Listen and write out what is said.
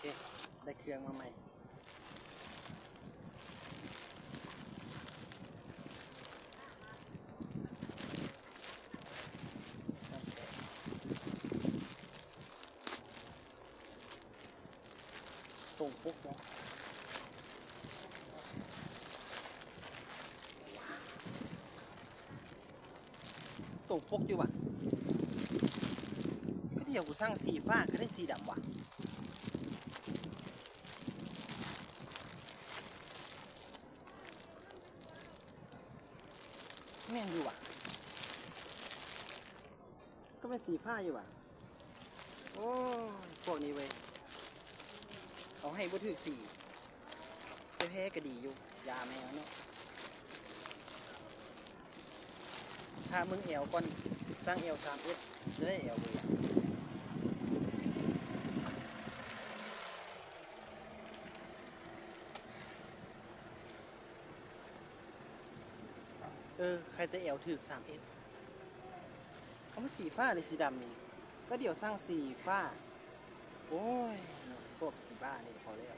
ເຄ ໄດ້ເຄື່ອງມາໃໝ່. ຕົງປົກບໍ່? ຕົງປົກຢູ່ຫວາ? ຄືດຽວກູສັ່ງສີຟ້າ ຄືໄດ້ສີດຳຫວາ? ແມ່ນຢູ່ຫວາ? ກໍແມ່ນສີຟ້າຢູ່ຫວາ? ໂອ້ຍ ພວກນີ້ເວີຍ ເອົາໃຫ້ບໍ່ຖືກສີ ແທ້ໆກໍດີຢູ່ ຢາແມວເນາະ. ຖ້າມຶງແອວກ່ອນ ສັ່ງແອວສາມເອັດ ຊິໄດ້ແອວເວີຍ. ເອີ ໃຄແຕ່ແອວຖືກສາມເອັດ ເອົາມາສີຟ້າ ຫຼື ສີດຳນີ້ ກໍດຽວສັ່ງສີຟ້າ. ໂອ້ຍ ພວກອີບ້ານີ້ພໍແລ້ວ.